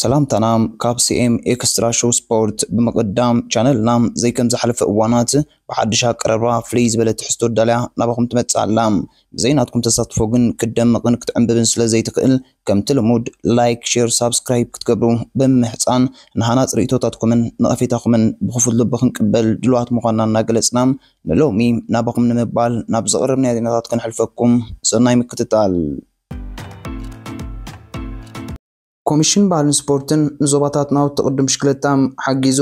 ሰላምታና ካብ ሲኤም ኤክስትራ ሾው ስፖርት። ብምቕዳም ቻነልና ዘይከም ዝሓለፈ እዋናት ብሓድሽ ኣቀራርባ ፍልይ ዝበለ ትሕዝቶ ዳልያ ናባኹም ትመጽእ ኣላ። ብዘይ ናትኩም ተሳትፎ ግን ክትደምቕን ክትዕምብብን ስለ ዘይትኽእል፣ ከምቲ ልሙድ ላይክ፣ ሼር፣ ሳብስክራይብ ክትገብሩ ብምምሕጻን፣ ንሃናጽ ርእይቶታትኩምን ነቐፌታኹምን ብኽፉት ልቢ ክንቅበል ድሉዋት ምዃንና እናገለጽና፣ ንሎሚ ናባኹም ንምባል ናብ ዘቕረብናዮ ዜናታት ክንሕልፈኩም። ሰናይ ምክትታል። ኮሚሽን ባህልን ስፖርትን ንዞባታት ናውቲ ቅድም ብሽክለታ ሓጊዙ።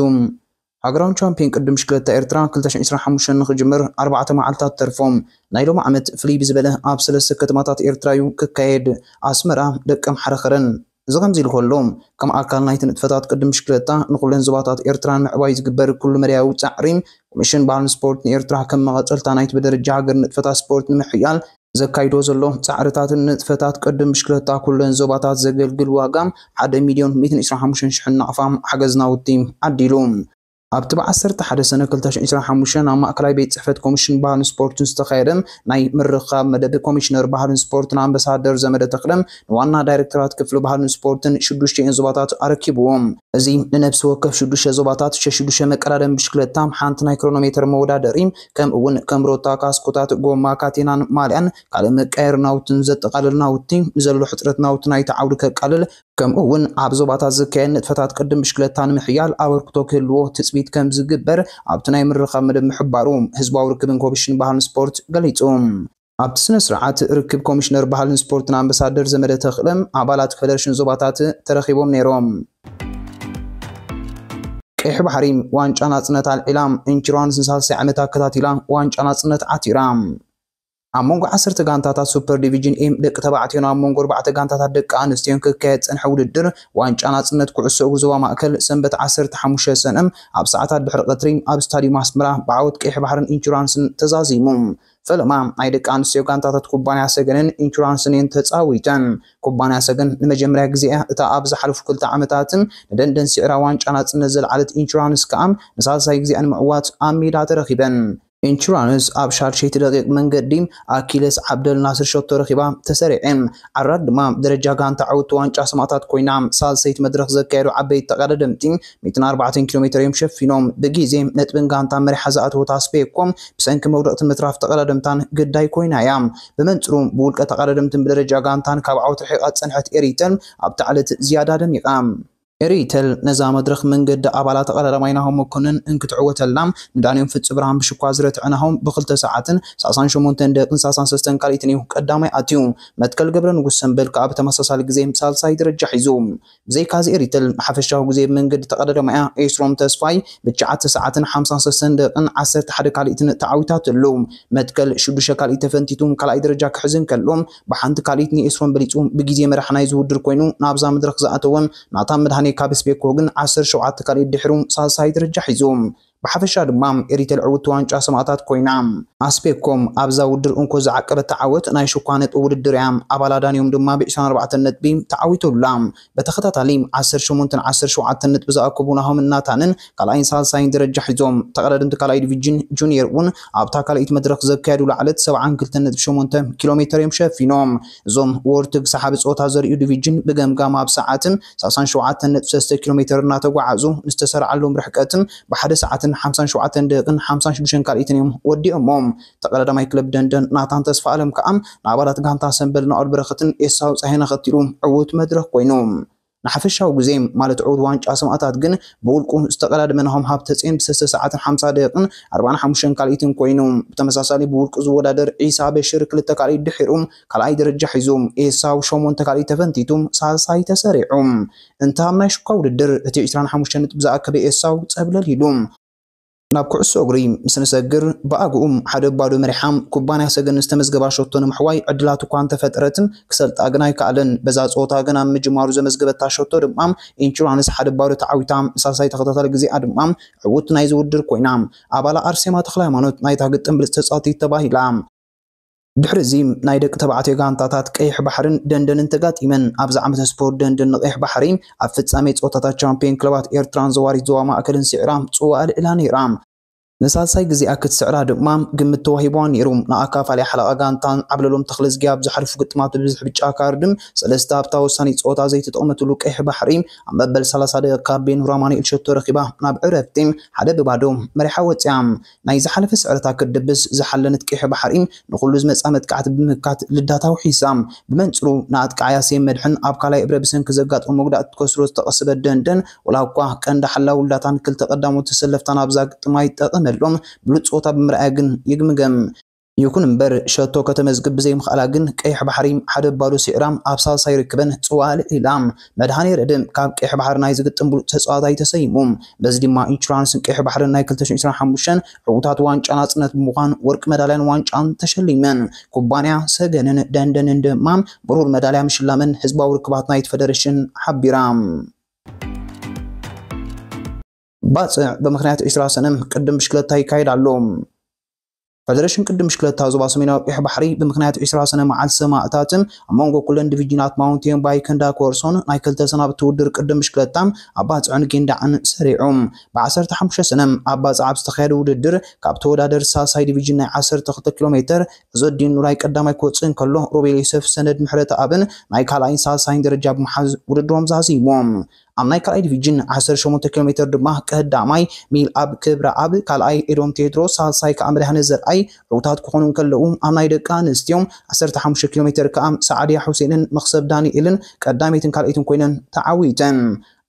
ሃገራዊ ቻምፒዮን ቅድም ብሽክለታ ኤርትራ ክልተ ሽሕን ዕስራን ሓሙሽተን ንኽጅምር ኣርባዕተ መዓልታት ተርፎም። ናይ ሎሚ ዓመት ፍልይ ብዝበለ ኣብ ሰለስተ ከተማታት ኤርትራ እዩ ክካየድ። ኣስመራ፣ ደቀምሓረ፣ ከረን። እዚ ከምዚ ኢሉ ከሎ፣ ከም ኣካል ናይቲ ንጥፈታት ቅድም ብሽክለታ ንኹለን ዞባታት ኤርትራ ንምዕባይ ዝግበር ኩሉ መዳያዊ ጻዕሪ፣ ኮሚሽን ባህልን ስፖርት ንኤርትራ ከም መቐጸልታ ናይቲ ብደረጃ ሃገር ንጥፈታት ስፖርት ንምሕያል ዘካይዶ ዘሎ ጻዕርታትን ንጥፈታት ቅድም ብሽክለታ ኩለን ዞባታት ዘገልግል ዋጋ ሓደ ሚልዮን ሚእትን ዕስራን ሓሙሽተን ሽሕን ናቕፋ ሓገዝ ናውቲ ዓዲሉ። ኣብቲ ብዓሰርተ ሓደ ሰነ ክልተ ሽሕን ዕስራን ሓሙሽተን ኣብ ማእከላይ ቤት ጽሕፈት ኮሚሽን ባህልን ስፖርትን ዝተኻየደ ናይ ምርኻብ መደብ፣ ኮሚሽነር ባህልን ስፖርትን ኣምባሳደር ዘመደ ተኽለ ንዋና ዳይሬክተራት ክፍሊ ባህልን ስፖርትን ሽዱሽተ ዞባታት ኣረኪብዎም። እዚ ንነፍሲ ወከፍ ሽዱሽተ ዞባታት ሽዱሽተ መቀዳደም ብሽክለታ፣ ሓንቲ ናይ ክሮኖሜተር መወዳደሪ፣ ከምኡ እውን ከም ሮታ፣ ካስኮታት፣ ጎማ፣ ካቴናን ማልያን ካልእ መቃየሪ ናውትን ዘጠቓልል ናውቲ፣ ንዘሎ ሕጽረት ናውቲ ናይቲ ዓውዲ ከቃልል፣ ከምኡ እውን ኣብ ዞባታት ዝካየድ ንጥፈታት ቅድም ብሽክለታ ንምሕያል ኣበርክቶ ክህልዎ ትጽቢት ከም ዝግበር ኣብቲ ናይ ምርኻብ መደብ ምሕባሩ ህዝባዊ ርክብን ኮሚሽን ባህልን ስፖርት ገሊጹ። ኣብቲ ስነ ስርዓት ርክብ ኮሚሽነር ባህልን ስፖርትን ኣምባሳደር ዘመደ ተኽለ፣ ኣባላት ፌደሬሽን ዞባታት ተረኺቦም ነይሮም። ቀይሕ ባሕሪ ዋንጫ ናጽነት ኣልዒላ፣ ኢንሹራንስ ንሳልሳይ ዓመት ኣከታቲላ ዋንጫ ናጽነት ዓቲራ። ኣብ መንጎ ዓሰርተ ጋንታታት ሱፐር ዲቪዥን ኤም ደቂ ተባዕትዮን ኣብ መንጎ ኣርባዕተ ጋንታታት ደቂ ኣንስትዮን ክካየድ ዝጸንሐ ውድድር ዋንጫ ናጽነት ኩዕሶ እግሪ ዞባ ማእከል ሰንበት ዓሰርተ ሓሙሽተ ሰነ ኣብ ሰዓታት ድሕሪ ቀትሪ ኣብ ስታዲየም ኣስመራ ብዓወት ቀይሕ ባሕርን ኢንሹራንስን ተዛዚሙ። ፈለማ ናይ ደቂ ኣንስትዮ ጋንታታት ኩባንያ ሰገንን ኢንሹራንስን እየን ተጻዊተን። ኩባንያ ሰገን ንመጀመርያ ግዜ እያ እታ ኣብ ዝሓለፉ ክልተ ዓመታትን ንደንደን ስዒራ ዋንጫ ናጽነት ዘልዓለት፣ ኢንሹራንስ ከኣ ንሳልሳይ ግዜኣ ንምዕዋት ኣብ ሜዳ ተረኺበን። ኢንሹራንስ ኣብ ሻድሸይቲ ደቂቕ መንገዲ ኣኪለስ ዓብደል ናስር ሸቶ ረኺባ ተሰሪዐን። ዓራድ ድማ ደረጃ ጋንታ ዕውቲ ዋንጫ ሰማእታት ኮይና ሳልሰይቲ መድረኽ ዘካየዱ ዓበይቲ ተቐዳደምቲ ሚእትን ኣርባዕተን ኪሎ ሜትር እዮም ሸፊኖም። ብግዜ ነጥብን ጋንታ መሪሓ ዝኣተወት ኣስፔኮ ብሰንኪ መውደቕትን ምትራፍ ተቐዳደምታን ግዳይ ኮይና እያ። ብመንጽሩ ብውልቀ ተቐዳደምትን ብደረጃ ጋንታን ካብ ዓወት ርሒቓ ዝጸንሐት ኤሪተል ኣብታ ዕለት ዝያዳ ደሚቓ። ኤሪተል ነዛ መድረኽ መንገዲ ኣባላ ተቐዳዳማይ ናሆም መኮንን እንክትዕወተላ፣ ንዳንኤል ፍጹ ብርሃን ብሽኳ ዝረትዐ ናሆም ብክልተ ሰዓትን ሰላሳን ሸሞንተን ደቂቕን ሰላሳን ሰለስተን ካልኢትን እዩ ቀዳማይ ኣትዩ። መትከል ገብረ ንጉስ ሰምበል ከኣ ብተመሳሳሊ ግዜ ሳልሳይ ደረጃ ሒዙ። ብዘይካዚ ኤሪተል ንሓፈሻዊ ግዜ ብመንገዲ ተቐዳዳማያ ኤስሮም ተስፋይ ብትሽዓተ ሰዓትን ሓምሳን ሰለስተን ደቂቕን ዓሰርተ ሓደ ካልኢትን ተዓዊታትሉ። መትከል ሽዱሽተ ካልኢት ተፈንቲቱ ካልኣይ ደረጃ ክሕዝ እንከሎ፣ ብሓንቲ ካልኢት ንኤስሮም በሊጹ ብግዜ መራሕ ናይዚ ውድድር ኮይኑ ናብዛ መድረኽ ዝኣተወ ናታን መድሃኔ ካብ ስፔኮ ግን ዓሰርተ ሸውዓተ ካልኢት ድሒሩ ሳልሳይ ደረጃ ሒዙ። ብሓፈሻ ድማ ኤሪተል ዕውቲ ዋንጫ ሰማእታት ኮይና። ኣስፔኮም ኣብዛ ውድድር እንኮ ዝዓቀበታ ዓወት ናይ ሽኳ ነጥቢ ውድድር እያ። ኣባላ ዳንዮም ድማ ብዕስራን ኣርባዕተን ነጥቢ ተዓዊቱላ። ብተኸታታሊ ዓሰርተ ሸሞንተን ዓሰርተ ሸውዓተን ነጥቢ ዝኣከቡ ናሆምን ናታንን ካልኣይን ሳልሳይን ደረጃ ሒዞም። ተቐዳደምቲ ካልኣይ ዲቪዥን ጁኒየር እውን ኣብታ ካልኣይቲ መድረኽ ዘካየዱላ ዕለት ሰብዓን ክልተን ነጥቢ ሸሞንተ ኪሎ ሜትር እዮም ሸፊኖም። እዞም ወርትግ ሰሓቢ ጸወታ ዘርእዩ ዲቪዥን ብገምጋም ኣብ ሰዓትን ሰላሳን ሸውዓተን ነጥቢ ሰለስተ ኪሎ ሜትር እናተጓዓዙ ንዝተሰርዓሎም ርሕቀትን ብሓደ ሰዓትን ሓምሳን ሸውዓተን ደቂቕን ሓምሳን ሽዱሽተን ካልኢትን እዮም ወዲኦሞም። ተቐዳዳማይ ክለብ ደንደን ናታን ተስፋ ኣለም ከኣ ንኣባላት ጋንታ ሰምበል ናኦድ በረኸትን ኤሳው ጸሃይን ኣኸቲሉ ዕዉት መድረኽ ኮይኑ። ንሓፈሻዊ ግዜ ማለት ዕዉት ዋንጫ ሰማእታት ግን ብውልቁ ዝተቐዳደመ ናሆም ሃብተጽዮን ብሰለስተ ሰዓትን ሓምሳ ደቂቕን ኣርባዓን ሓሙሽተን ካልኢትን ኮይኑ። ብተመሳሳሊ ብውልቁ ዝወዳደር ዒሳ በሽር ክልተ ካልኢት ድሒሩ ካልኣይ ደረጃ ሒዙ፣ ኤሳው ሸሞንተ ካልኢት ተፈንቲቱ ሳልሳይ ተሰሪዑ። እንተ ኣብ ናይ ሽኳ ውድድር እቲ ዕስራን ሓሙሽተን ነጥቢ ዝኣከበ ኤሳው ጸብለል ኢሉ። ናብ ኩዕሶ እግሪ ምስ ንሰግር፣ ብኣግኡ ሓደ ባዶ መሪሓ ኩባንያ ሰገን ዝተመዝገባ ሸቶ ንምሕዋይ ዕድላት እኳ እንተፈጠረትን፣ ክሰልጣ ግን ኣይከኣለን። በዛ ጸወታ ግን ኣብ ምጅማሩ ዘመዝገበታ ሸቶ ድማ ኢንሹራንስ ሓደ ባዶ ተዓዊታ። ሳልሳይ ተኸታታሊ ግዜኣ ድማ ዕውት ናይዚ ውድድር ኮይና። ኣባላ ኣርሴማ ተኽለ ሃይማኖት ናይታ ግጥም ብልጽቲ ተጻዋቲት ተባሂላ። ድሕሪ እዚ ናይ ደቂ ተባዕትዮ ጋንታታት ቀይሕ ባሕርን ደንደንን ተጋጢመን። ኣብዚ ዓመተ ስፖርት ደንደን ንቀይሕ ባሕሪ ኣብ ፍጻሜ ጸወታታት ቻምፒዮን ክለባት ኤርትራን ዘዋሪት ዞባ ማእከልን ስዒራ ጽዋእ ኣልዒላ ነይራ። ንሳልሳይ ግዜኣ ክትስዕራ ድማ ግምት ተዋሂብዋ ነይሩ። ንኣካፋሊ ሓለቓ ጋንታን ዓብለሎም ተኽለዝጊ ኣብ ዝሓለፉ ግጥማት ብብዝሒ ብጫ ካርድን ሰለስተ ኣብታ ወሳኒት ጸወታ ዘይተጠቕመትሉ ቀይሕ ባሕሪ ኣብ መበል ሰላሳ ደቂቕ ካብ ቤኑር ኣማኑኤል ሸቶ ረኺባ ናብ ዕረፍቲ ሓደ ብባዶ መሪሓ ወጺኣ። ናይ ዝሓለፈ ስዕረታ ክትድብስ ዝሓለነት ቀይሕ ባሕሪ ንኹሉ ዝመጽኣ መጥቃዕቲ ብምምካት ልዳት ኣውሒሳ። ብመንጽሩ ንኣጥቃዓያ ሴም መድሕን ኣብ ካልኣይ እብረ ብሰንኪ ዘጋጠሞ ጉድኣት ክትከስሮ ዝተቐሰበት ደንደን፣ ወላ እኳ ቀንዲ ሓላዊ ልዳታን ክልተ ቀዳሞት ተሰለፍታን ኣብዛ ግጥም ኣይጠቐመሎም፣ ብሉጽ ጸወታ ብምርኣያ ግን ይግምገም። ይኹን እምበር ሸቶ ከተመዝግብ ብዘይምኽኣላ ግን ቀይሕ ባሕሪ ሓደ ባዶ ስዒራ ኣብ ሳልሳይ ርክበን ጽዋእ ኣልዒላ። መድሃኔ ረድእ ካብ ቀይሕ ባሕሪ ናይ ዝግጥም ብሉጽ ተጻዋታይ ተሰይሙ። በዚ ድማ ኢንሹራንስን ቀይሕ ባሕርን ናይ ክልተ ሽሕን ዕስራን ሓሙሽተን ዕዉታት ዋንጫ ናጽነት ብምዃን ወርቂ መዳልያን ዋንጫን ተሸሊመን። ኩባንያ ሰገንን ደንደንን ድማ ብሩር መዳልያ ምሽላመን ህዝባዊ ርክባት ናይቲ ፈደረሽን ሓቢራ። ባጽዕ ብምኽንያት ዕስራ ሰነ ቅድም ብሽክለታ ይካየድ ኣሎ። ፈደረሽን ቅድም ብሽክለታ ዞባ ሰሜናዊ ቀይሕ ባሕሪ ብምኽንያት ዕስራ ሰነ መዓልቲ ሰማእታት ኣብ መንጎ ኩለን ዲቪዥናት ማውንቴን ባይክን ዳኮርሶን ናይ ክልተ ሰናብቲ ውድድር ቅድም ብሽክለታ ኣብ ባጽዕን ጊንዳዕን ሰሪዑ። ብ ዓሰርተ ሓሙሽተ ሰነ ኣብ ባጽዕ ኣብ ዝተኻየደ ውድድር ካብ ተወዳደርቲ ሳልሳይ ዲቪዥን ናይ ዓሰርተ ክልተ ኪሎ ሜተር ዕዘዲን ኑራይ ቀዳማይ ክወጽእ እንከሎ፣ ሮቤል ዮሴፍ ሰነድ ምሕረተኣብን ናይ ካልኣይን ሳልሳይን ደረጃ ብምሓዝ ውድድሮም ዛዚሞም። ኣብ ናይ ካልኣይ ዲቪዥን ዓሰርተ ሸሞንተ ኪሎ ሜተር ድማ ቀዳማይ ሚል ኣብ ክብረ ኣብ፣ ካልኣይ ኤዶም ቴድሮስ፣ ሳልሳይ ከዓ መድሃነ ዘርኣይ ዕውታት ክኾኑ እንከለዉ፣ ኣብ ናይ ደቂ ኣንስትዮ ዓሰርተ ሓሙሽተ ኪሎ ሜተር ከዓ ሰዓድያ ሁሴንን መኽሰብ ዳንኤልን ቀዳመይትን ካልኣይትን ኮይነን ተዓዊተን።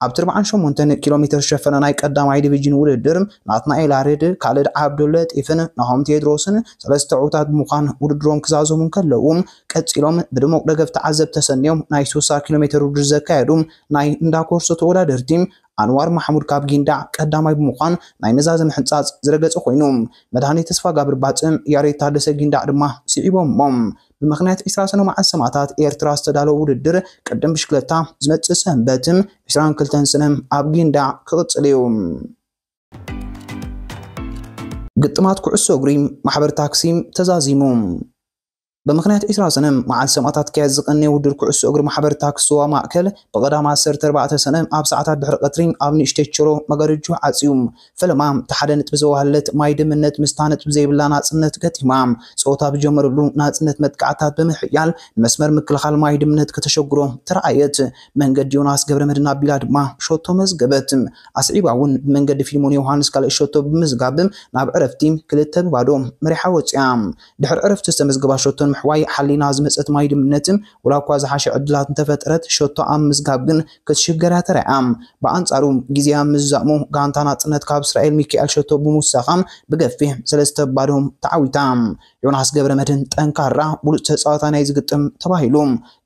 ኣብቲ ኣርባዓን ሸሞንተን ኪሎ ሜተር ዝሸፈነ ናይ ቀዳማይ ዲቪዥን ውድድር ናትናኤል ኣርድ፣ ካልድ ዓብዱለጢፍን ናሆም ቴድሮስን ሰለስተ ዕውታት ብምዃን ውድድሮም ክዛዘሙ እንከለዉ፣ ቀጺሎም ብድሙቕ ደገፍ ተዓዘብቲ ተሰንዮም ናይ ስሳ ኪሎ ሜተር ውድድር ዘካየዱ ናይ እንዳ ኮርሶ ተወዳደርቲ ኣንዋር ማሕሙድ ካብ ጊንዳዕ ቀዳማይ ብምዃን ናይ መዛዘሚ ሕንጻጽ ዝረገጸ ኮይኑ፣ መድሃኔ ተስፋ ጋብር ባጽዕ፣ ያሬድ ታደሰ ጊንዳዕ ድማ ስዒቦሞም። ብምኽንያት ዕስራ ሰነ መዓልቲ ሰማእታት ኤርትራ ዝተዳለወ ውድድር ቅድም ብሽክለታ ዝመጽእ ሰንበት ዕስራን ክልተን ሰነ ኣብ ጊንዳዕ ክቕጽል እዩ። ግጥማት ኩዕሶ እግሪ ማሕበር ታክሲ ተዛዚሙ። ብምኽንያት ዕስራ ሰነ መዓልቲ ሰማእታት ክያድ ዝቐነየ ውድድር ኩዕሶ እግሪ ማሕበር ታክሲ ዞባ ማእከል ብቐዳም ዓሰርተ ኣርባዕተ ሰነ ኣብ ሰዓታት ድሕሪ ቀትሪ ኣብ ንእሽተይ ቸሮ መጋረጆ ዓጽዩ። ፈለማ እቲ ሓደ ነጥቢ ዘዋህለት ማይ ድምነት ምስታ ነጥቢ ዘይብላ ናጽነት ገጢማ። ጸወታ ብጀመረሉ ናጽነት መጥቃዕታት ብምሕያል ንመስመር ምክልኻል ማይ ድምነት ከተሸግሮ ተረኣየት። መንገዲ ዮናስ ገብረመድህን ኣቢላ ድማ ሸቶ መዝገበት። ኣስዒባ እውን ብመንገዲ ፊልሞን ዮሃንስ ካልእ ሸቶ ብምዝጋብ ናብ ዕረፍቲ ክልተ ብባዶ መሪሓ ወጺኣ። ድሕሪ ዕረፍቲ ዝተመዝገባ ሸቶ ንምሕዋይ ሓሊና ዝመጸት ማይ ድምነት፣ ወላ እኳ ዝሓሸ ዕድላት እንተፈጠረት፣ ሸቶ ኣብ ምዝጋብ ግን ክትሽገር እያ ተራእያ። ብኣንጻሩ፣ ግዜኣ ምስ ዝዛእሞ፣ ጋንታ ናጽነት ካብ እስራኤል ሚካኤል ሸቶ ብምውሳኻ ብገፊሕ ሰለስተ ባዶ ተዓዊታ። ዮናስ ገብረመድህን ጠንካራ ብሉጽ ተጻዋታይ ናይዚ ግጥም ተባሂሉ።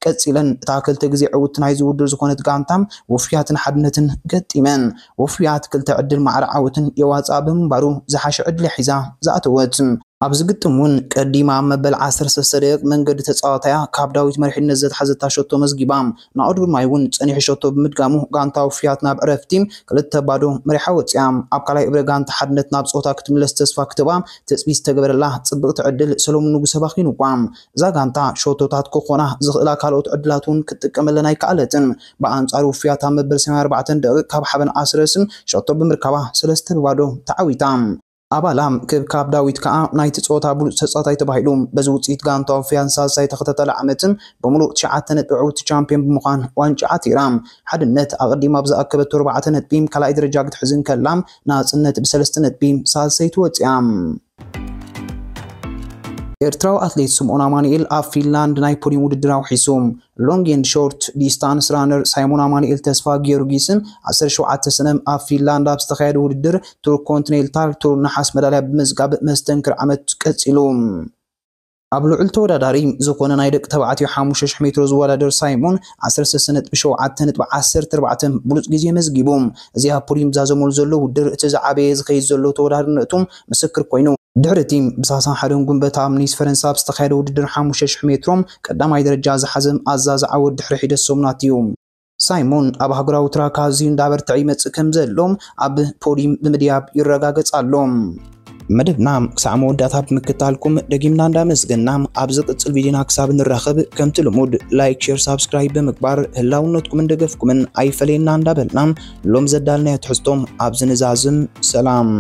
ቀጺለን እታ ክልተ ግዜ ዕውት ናይዚ ውድድር ዝኾነት ጋንታ ወፍያትን ሓድነትን ገጢመን። ወፍያት ክልተ ዕድል ማዕረ ዓወትን የዋጽኣ ብምንባሩ ዝሓሸ ዕድል ሒዛ ዝኣተወት። ኣብዚ ግጥም እውን ቀዲማ ኣብ መበል ዓሰርተ ሰለስተ ደቂቕ መንገዲ ተጻዋታያ ካብ ዳዊት መሪሕነት ዘትሓዘታ ሸቶ መዝጊባ። ናኦድ ግርማይ እውን ጸኒሑ ሸቶ ብምድጋሙ ጋንታ ወፍያት ናብ ዕረፍቲ ክልተ ባዶ መሪሓ ወጺኣ። ኣብ ካልኣይ እብረ ጋንታ ሓድነት ናብ ጸወታ ክትምለስ ተስፋ ክትባ ትጽቢት ዝተገበረላ ጽብቕቲ ዕድል ሰሎሙን ንጉሰ ባኺንዋ። እዛ ጋንታ ሸቶታት ክኾና ዝኽእላ ካልኦት ዕድላት እውን ክትጥቀመለን ኣይከኣለትን። ብኣንጻሩ ውፍያት ኣብ መበል ሰማንያ ኣርባዕተ ደቂቕ ካብ ሓበን ኣስረስን ሸቶ ብምርካባ ሰለስተ ብባዶ ተዓዊታ። ኣባላ ክብካብ ዳዊት ከኣ ናይቲ ጸወታ ብሉጽ ተጻዋታይ ተባሂሉ። በዚ ውጽኢት ጋንታ ውፍያት ንሳልሳይ ተኸታታሊ ዓመትን ብምሉእ ትሽዓተ ነጥቢ ዕውቲ ቻምፒዮን ብምዃን ዋንጫ ዓቲራ። ሓድነት ኣቐዲማ ብዝኣከበቶ ኣርባዕተ ነጥቢ ካልኣይ ደረጃ ክትሕዝ እንከላ፣ ናጽነት ብሰለስተ ነጥቢ ሳልሰይቲ ወጺኣ። ኤርትራዊ ኣትሌት ስምኦን ኣማኑኤል ኣብ ፊንላንድ ናይ ፖዲየም ውድድር ኣውሒሱ። ሎንግ ኤንድ ሾርት ዲስታንስ ራነር ሳይሞን ኣማኑኤል ተስፋ ጊዮርጊስን ዓሰርተ ሸውዓተ ሰነ ኣብ ፊንላንድ ኣብ ዝተኻየደ ውድድር ቱር ኮንቲኔንታል ቱር ነሓስ መዳልያ ብምዝጋብ መስተንክር ዓመት ቀጺሉ። ኣብ ልዑል ተወዳዳሪ ዝኾነ ናይ ደቂ ተባዕትዮ ሓሙሽተ ሽሕ ሜትሮ ዝወዳደር ሳይሞን ዓሰርተ ሰለስተ ነጥቢ ሸውዓተ ነጥቢ ዓሰርተ ኣርባዕተ ብሉጽ ግዜ መዝጊቡ። እዚ ኣብ ፖዲየም ዝዛዘመሉ ዘሎ ውድድር እቲ ዝዓበየ ዝኸይድ ዘሎ ተወዳዳርነቱ ምስክር ኮይኑ፣ ድሕሪ እቲ ብሳልሳን ሓደን ጉንበት ኣብ ኒስ ፈረንሳ ኣብ ዝተኻየደ ውድድር ሓሙሽተ ሽሕ ሜትሮ ቀዳማይ ደረጃ ዝሓዘ ኣዛዚ ዓወት ድሕሪ ሒደት ሰሙናት እዩ። ሳይሞን ኣብ ሃገራዊ ትራክ ኣዝዩ እንዳበርትዐ ይመጽእ ከም ዘሎ ኣብ ፖዲየም ብምድያብ ይረጋገጽ ኣሎ። መደብና ክሳዕ መወዳእታ ብምክታልኩም ደጊምና እንዳመስገና፣ ኣብ ዝቕጽል ቪድዮና ክሳብ ንራኸብ ከምቲ ልሙድ ላይክ፣ ሼር፣ ሳብስክራይብ ብምግባር ህላውነትኩምን ደገፍኩምን ኣይፈለየና እንዳበልና ሎም ዘዳልናዮ ትሕዝቶ ኣብዚ ንዛዝም። ሰላም።